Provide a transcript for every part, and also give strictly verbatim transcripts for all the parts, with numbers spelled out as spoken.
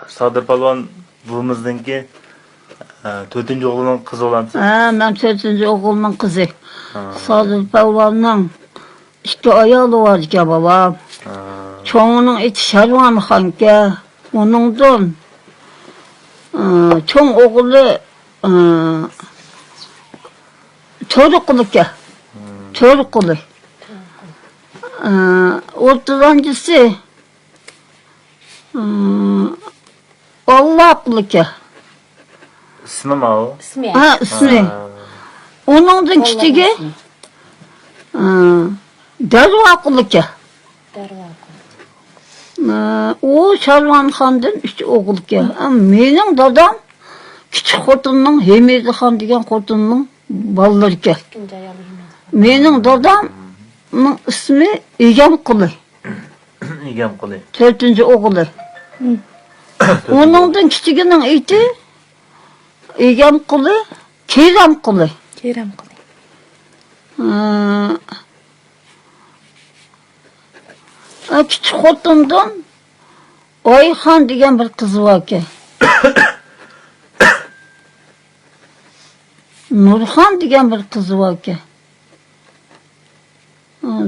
سادىر پالۋان بوۋىمىزنىڭكى، ئە، تۆتىنچى ئوغلىنىڭ قىزى بولامسىز؟ ھە، مەن تۆتىنچى ئوغلىنىڭ قىزى. ھا. سادىر پالۋاننىڭ ئىككى ئايالى بار ئىكەن، بالام. ھا. چوڭىنىڭ ئېتى شەرۋانخانكەن. ئۇنىڭدىن، ئە، چوڭ ئوغلى، ئە، تۆرە قۇلىكەن. ھا. تۆرە قۇلى. ئە، ئوتتۇرانچىسى، ئە، ئاللا قۇلىكەن. ئىسمىما ئۇ؟ ئىسمى. ھە، ئىسمى. ھا. ئۇنىڭدىن كىچىكى، ئە، دەرۋا قۇلىكەن. دەرۋا قۇلى. ئە، ئۇ شارۋانخاندىن ئۈچ ئوغۇلكەن. ئە، مېنىڭ دادام كىچىك خوتۇننىڭ، ھېمىدىخان دېگەن خوتۇننىڭ بالىلىرىكەن. ئىككىنچى ئايالى ھېمىدىخان. مېنىڭ دادامنىڭ ئىسمى ئىگەم قۇلى. ئىگەم قۇلى. تۆتىنچى ئوغلى. ئۇنىڭدىن كىچىكىنىڭ ئېتى ئىگەم قۇلى، كېرەم قۇلى. كېرەم قۇلى. ئە، ئە، كىچىك خوتۇندىن ئايخان دېگەن بىر قىزى باركەن. نۇرخان دېگەن بىر قىزى باركەن.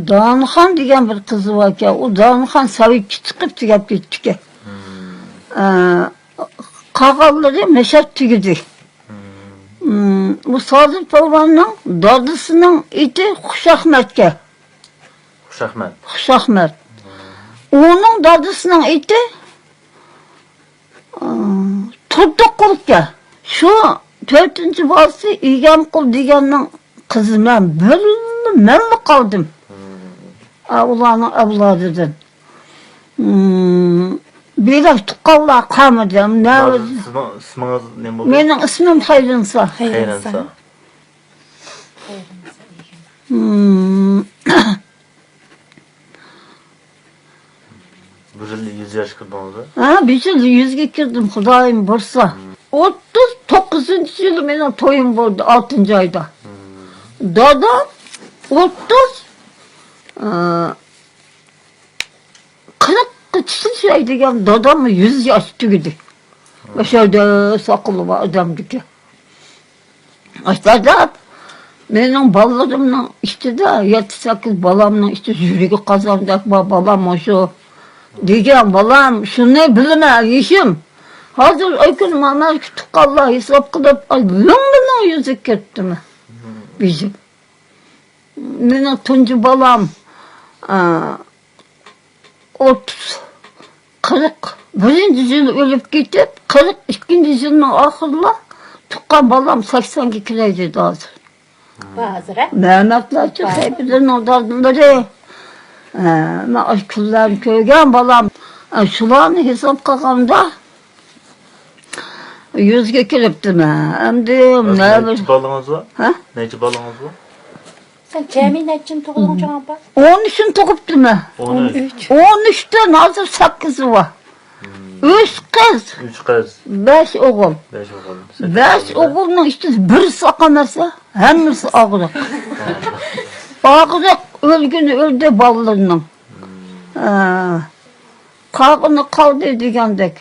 دانىخان دېگەن بىر قىزى باركەن. ئۇ دانىخان سوۋېتكە چىقىپ تۈگەپ كېتىپتىكەن. ئە، قالغانلىرى مەشەدە تۈگىدى. ئۇ سادىر پالۋاننىڭ دادىسىنىڭ ئېتى خۇشئەخمەتكەن. خۇشئەخمەت. خۇشئەخمەت. ئۇنىڭ دادىسىنىڭ ئېتى، ئى، تۇردى قۇلكەن. شۇ تۆتىنچى بالىسى ئىگەمقۇل دېگەننىڭ قىزى مەن بىرلا، مەنلا قالدىم. ئا، ئۇلارنىڭ ئەۋلادىدىن. بىراق تۇغقانلار قالمىدى. نە-، ھازىر سىزنىڭ ئىسمىڭىز نېمە بولدى؟ مېنىڭ ئىسمىم خەيرىنسا. خەيرىنسا. خەيرىنسا. بۇ يىل يۈز ياشقا كىردىڭىزمۇ؟ ھە، بۇ يىل يۈزگە كىردىم، خۇدايىم بۇيرۇسا. ئوتتۇز توققۇزىنچى يىلى مېنىڭ تويۇم بولدى، ئالتىنچى ئايدا. دادام ئوتتۇز، ئە، قىرىققا چىقىشاي دېگەن، دادام يۈز ياش تۈگىدى. ئاشۇ يەردە ساقىلى بار ئادەمدىكى. ئاشۇنداق دەپ، مېنىڭ بالىلىرىمنىڭ ئىچىدە، يەتتە سەككىز بالامنىڭ ئىچىدە يۈرىكى قازاندەك بار بالام مۇشۇ دېگەن بالام، شۇنى بىلىمەن، يېشىم. ھازىر ئايكۈن ماما تۇغقانلار ھېساب قىلىپ، ئاي، لۆڭگىنىڭ يۈزىگە كەتتىم بېشىم. مېنىڭ تۇنجى بالام، ئا، ئوتتۇز، قىرىق بىرىنچى يىلى ئۆلۈپ كېتىپ، قىرىق ئىككىنچى يىلنىڭ ئاخىرىلا تۇغقان بالام سەكسەنگە كىرەي دېدى ھازىر. بار ھازىر، ھە؟ مەمەتلەرچۇ بار. سەيپىدىننىڭ دادىلىرى، ئە، مەن ئاشۇ كۈنلەرنى كۆرگەن بالام. ئە، شۇلارنى ھېساب قىلغاندا، يۈزگە كىرىپتىمەن. ئەمدى ھازىر نەچچە بالىڭىز بار؟ ھە؟ نەچچە بالىڭىز بار؟ سەن جەمئىي نەچچىنى تۇغدۇڭ، چوڭ ئاپا؟ ئون ئۈچنى تۇغۇپتىمەن. ئون ئۈچ. ئون ئۈچتىن ھازىر سەككىزى بار. ئۈچ قىز، ئۈچ قىز. بەش ئوغۇل. بەش ئوغۇل. بەش ئوغۇلنىڭ ئىچىدە بىرسى ئاق ئەمەس، ھەممىسى ئاغرىق. ئاغرىق ئۆلگىنى ئۆلدى بالىلىرىنىڭ. ھە. قالغىنى قالدى دېگەندەك.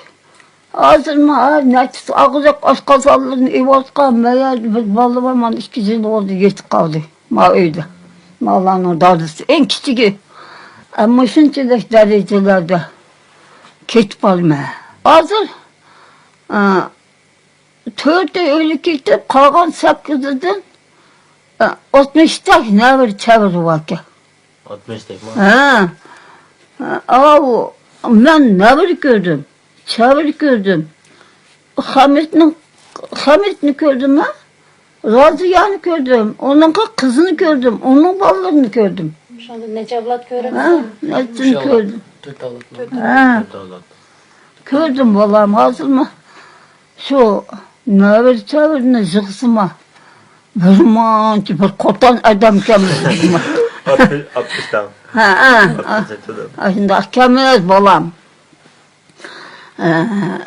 ھازىر ما، نەچچىسى ئاغرىق ئاشقازانلىرىنى ئېۋىۋاتقان، مايا بىر بالا بار، مانا ئىككى يىل بولدى، يېتىپ قالدى ما ئۆيدە. مالارنىڭ دادىسى، ئەڭ كىچىكى. ئەمما شۇنچىلىك دەرىجىلەردە كېتىپ قالمە. ھازىر، ئا، تۆتى ئۆلۈپ كېتىپ، قالغان سەككىزىدىن، ئا، ئاتمىشتەك نەۋرە چەۋرە باركەن. ئاتمىشتەكمۇ؟ ھە. ئاۋۇ، مەن نەۋرە كۆردۈم، چەۋرە كۆردۈم. خەمىتنىڭ، خەمىتنى كۆردۈم، ھە؟ رازىيەنى كۆردۈم، ئۇنىڭ قىزىنى كۆردۈم، ئۇنىڭ بالىلىرىنى كۆردۈم. شۇندا نەچچە ئەۋلاد ھە، كۆرۈپسىز؟ نەچچىنى كۆردۈم. تۆت ئەۋلاد. ھە. تۆت ئەۋلاد. كۆردۈم، بالام، ھازىرمۇ شۇ نەۋرە-چەۋرىنى يىغسىمۇ، بىر مۇنچە بىر قوتان ئادەمكەنمىز بىزمۇ. ئاتمىش، ئاتمىش دەڭ. ھە، ھە. ئاتمىش نەچچە دەڭ. ئاشۇنداق ئىكەنمىز، بالام. ئە،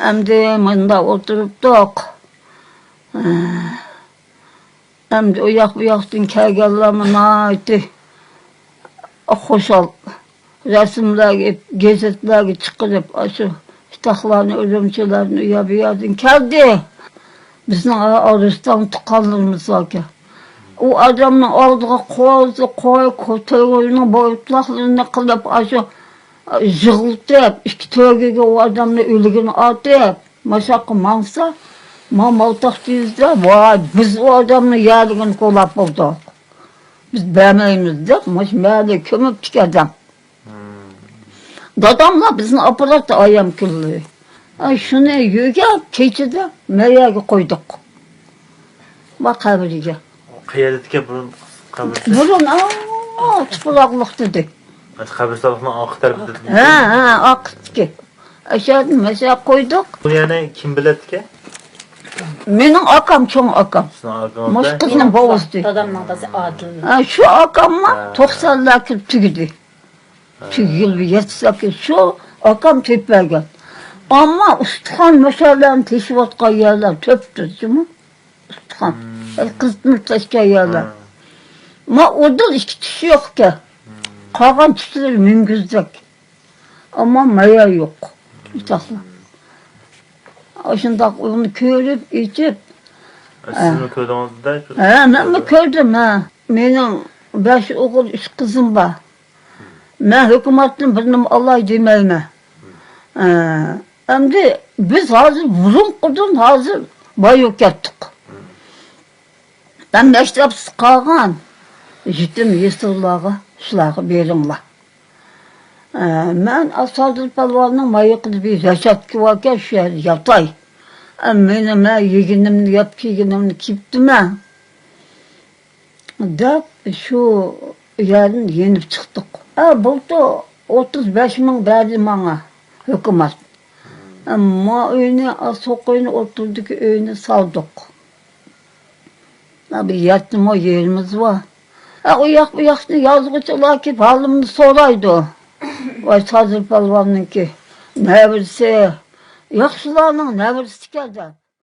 ئەمدى مۇندا ئولتۇرۇپتۇق. ئە، ئەمدى ئۇ ياق، بۇ ياقتىن كەلگەنلەرمۇ ناھايىتى خۇشال. رەسىملەرگە، گېزىتلەرگە چىقىرىپ، ئاشۇ ئۇستاقلارنى، ئۈرۈمچىلەرنى ئۇ يەر بۇ يەردىن كەلدى. بىزنىڭ ئارۇستان تۇغقانلىرىمىز باركەن. ئۇ ئادەمنىڭ ئالدىغا قوزا، قوي، كوتۇرنىڭ بويتلاقلىرىنى قىلىپ، ئاشۇ يىغلىتىپ، ئىككى تۆگىگە ئۇ ئادەمنىڭ ئۆلۈكىنى ئاتىپ، ماشاققا ماڭسا، ما مالتاق يۈزدە، ۋاي، بىز ئۇ ئادەمنىڭ يەرلىكىنى كولاپ بولدۇق. بىز بەرمەيمىز دەپ، مۇشۇ مەھەللىگە كۆمۈپتىكەن ئادەم. داداملار بىزنى ئاپىراتتى ئايام كۈنلىرى. ئاي، شۇنى يۆگەپ، كېچىدە مەيەگە قويدۇق. ما قەبرىگە. قەيەردىكى بۇرۇن قەبرىسى؟ بۇرۇن، ئاۋۇ تۇپراقلىق دېدى. قەبرىستانلىقنىڭ ئارقا تەرىپىدە. ھە، ھە، ئارقىدىكى. ئاشۇ يەردىن مەشە قويدۇق. بۇ يەنى كىم بىلەتتىكەن؟ مېنىڭ ئاكام، چوڭ ئاكام. سىزنىڭ ئاكىڭىز مۇشۇ قىزنىڭ بوۋىسى. دادامنىڭ دادىسى ئادىل. ھە، شۇ ئاكاممۇ ھە. توقسانلار كىرىپ تۈگىدى. ھە. تۈگىگىلى يەتسەككە شۇ ئاكام تېپىپ بەرگەن. ئەمما ئۇستىخان مۇشۇلارنى تېشىۋاتقان يەرلەر تۆپتۇر جۇمۇ. ئۇستىخان. مم. قىزىتما تاشقان يەرلەر. ھە. ما ئۇدۇل ئىككى چۈش يوقكەن. مم. قالغان چۈشلىرى مۈڭگۈزدەك. ئەمما مايا يوق. ئۇستىخان. ئاشۇنداق ئۇنى كۆرۈپ، ئېچىپ. سىزمۇ كۆردىڭىزدە؟ ھە، مەنمۇ كۆردۈم، ھە. مېنىڭ بەش ئوغۇل، ئۈچ قىزىم بار. مەن ھۆكۈمەتتىن بىر نېمە ئالاي دېمەيمەن. ئە، ئەمدى بىز ھازىر بۇرۇنقىدىن ھازىر بايىپ كەتتۇق. مەن مەكتەپسىز قالغان يېتىم يېسىرلارغا، شۇلارغا بېرىڭلار. ئە، مەن ئاسادىل پالۋاننىڭ مايىقىدا بىر رەشاتكا باركەن، شۇ يەردە ياتاي. ئە، مېنى، مەن يېگىنىمنى يەپ كىيگىنىمنى كىيىپتىمەن. دەپ شۇ يەردىن يېنىپ چىقتۇق. ئە، بۇلتۇر ئوتتۇز بەش مىڭ بەردى ماڭا ھۆكۈمەت. ئە، ما ئۆينى، ئە، سوق ئۆينى، ئوتتۇرىدىكى ئۆينى سالدۇق. ئە، بىر يەتتە مو يېرىمىز بار. ئە، ئۇ ياق، بۇ ياقنى يازغۇچىلار كېلىپ ھالىمنى سورايدۇ. ۋاي، سادىر پالۋاننىڭكى نەۋرىسى، ياخشىلارنىڭ نەۋرىسى ئىكەن دەپ.